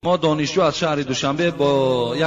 Мо донишҷӯ аз шаҳри Душанбе бо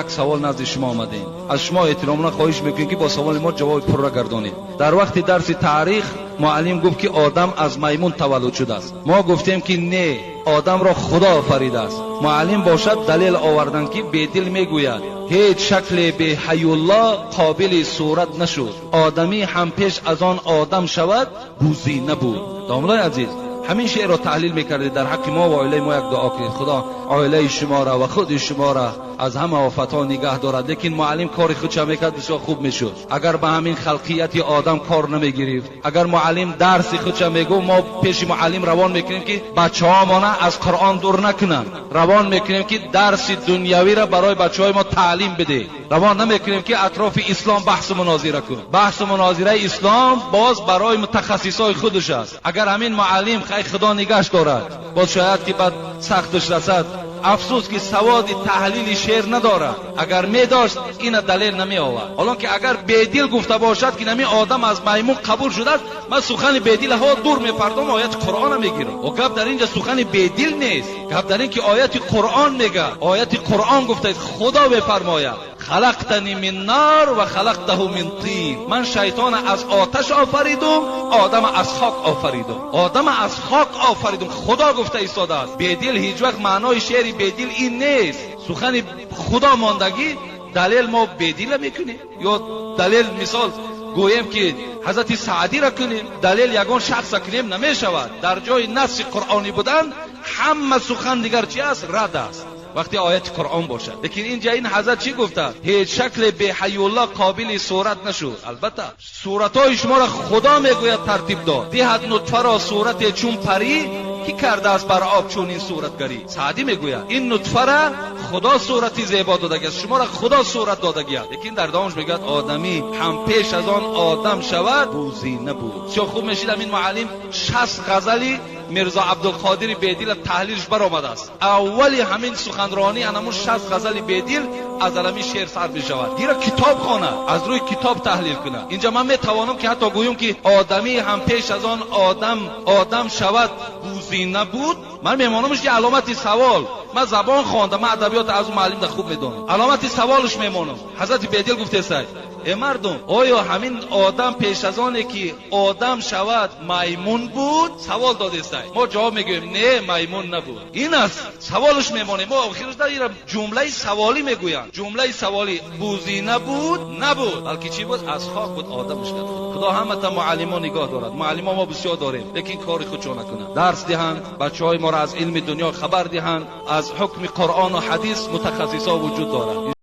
як савол назди шумо омадем. Аз шумо эҳтиромона хоҳиш мекунем, ки бо саволи мо ҷавоби пурра гардонед. Дар вақти дарси таърих муаллим гуфт, ки одам аз маймун таваллуд шудааст. Мо гуфтем, ки не, одамро Худо офаридааст. Муаллим бошад далел овардан, ки Бедил мегӯяд: ҳеҷ шакле бе ҳайюлло қобили сурат нашуд. Одамӣ ҳам пеш аз он одам шавад, бузӣ набуд. Домлаи азиз, ҳамин шеърро таҳлил мекардед, дар ҳаққи мо ва оилаи мо як дуо кунед. Худо оилаи шуморо ва худи шуморо аз ҳама офатҳо нигаҳ дорад. Лекин муаллим кори худша мекард, бисёр хуб мешуд. Агар ба ҳамин халқияти одам кор намегирифт, агар муаллим дарси худша мегуфт, мо пеши муаллим равон мекунем, ки бачаҳомона аз Қуръон дур накунанд. Равон мекунем, ки дарси дунявиро барои бачаҳои мо таълим бидеҳ. Равон намекунем, ки атрофи ислом баҳсу мунозира кун. Баҳсу мунозираи ислом боз барои мутахассисои худаш аст. Агар ҳамин муаллим, хай, Худо нигаҳш дорад, боз шояд ки баъд сахташ расад. Афсӯс, ки саводи таҳлили шеър надорад. Агар медошт, ина далел намеовард. Ҳолон ки агар Бедил гуфта бошад, ки нами одам аз маймун қабул шудааст, ман сухани Бедилҳо дур мепардом, ояти Қуръона мегирам. О, гап дар инҷа сухани Бедил нест, гап дар ин ки ояти Қуръон мега. Ояти Қуръон гуфтааст, Худо мефармояд: халақтани мин нар ва халақтаҳу мин тин. Ман шайтона аз оташ офаридум, одама аз хок офаридум. Одама аз хок офаридум, Худо гуфта истодааст. Бедил ҳеҷ вақт маънои шеъри Бедил ин нест. Сухани Худо мондагӣ далел мо Бедила мекунем ё далел, мисол гӯем, ки ҳазрати Саъдиро кунем далел, ягон шахса кунем, намешавад. Дар ҷои насси қуръонӣ будан ҳама сухан дигар чи аст? Рад аст, вақте ояти Қуръон бошад. Лекин инҷа ин ҳазрат чӣ гуфта? Ҳеҷ шакле бе ҳайюлло қобили сурат нашуд. Албатта, суратҳои шуморо Худо мегӯяд тартиб дод. Диҳад нутфаро сурате чун парӣ, ки кардааст бар об чунин суратгарӣ. Саъдӣ мегӯяд, ин нутфара Худо сурати зебо додагиаст, шуморо Худо сурат додагиаст. Лекин дар давомаш мегӯяд: одамӣ ҳам пеш аз он одам шавад, бузӣ набуд. Бисёр хуб мешид, ҳамин муаллим 60 ғазали Мирзо Абдулқодири Бедила таҳлилш баромадааст. Аввали ҳамин суханронӣ анамун 60 ғазали Бедил аз алами шеър сар мешавад. Гира китоб хона, аз рӯи китоб таҳлил кунад. Инҷа ман метавонам, ки ҳатто гӯям, ки одамӣ ҳам пеш аз он одам шавад, бузӣ набуд. Ман мемонамш ки аломати савол. Ман забон хондам, ман адабиёт аз муаллим да хуб медонам. Аломати саволш мемонам. Ҳазрати Бедил гуфтесай: э мардум, оё ҳамин одам пеш аз оне ки одам шавад, маймун буд? Савол додестай. Мо ҷавоб мегӯем: не, маймун набуд. Ин аст саволш мемонем. Мо охираш ира ҷумлаи саволӣ мегӯянд. Ҷумлаи саволӣ: бузӣ набуд, набуд, балки чӣ буд? Аз хок буд, одамш кард. Худо ҳамата муаллимо нигоҳ дорад. Муаллимо мо бисёр дорем, лекин кори худшо накунанд, дарс диҳанд, бачаҳои моро аз илми дунё хабар диҳанд, аз ҳукми Қуръону ҳадис мутахассисо вуҷуд дорад.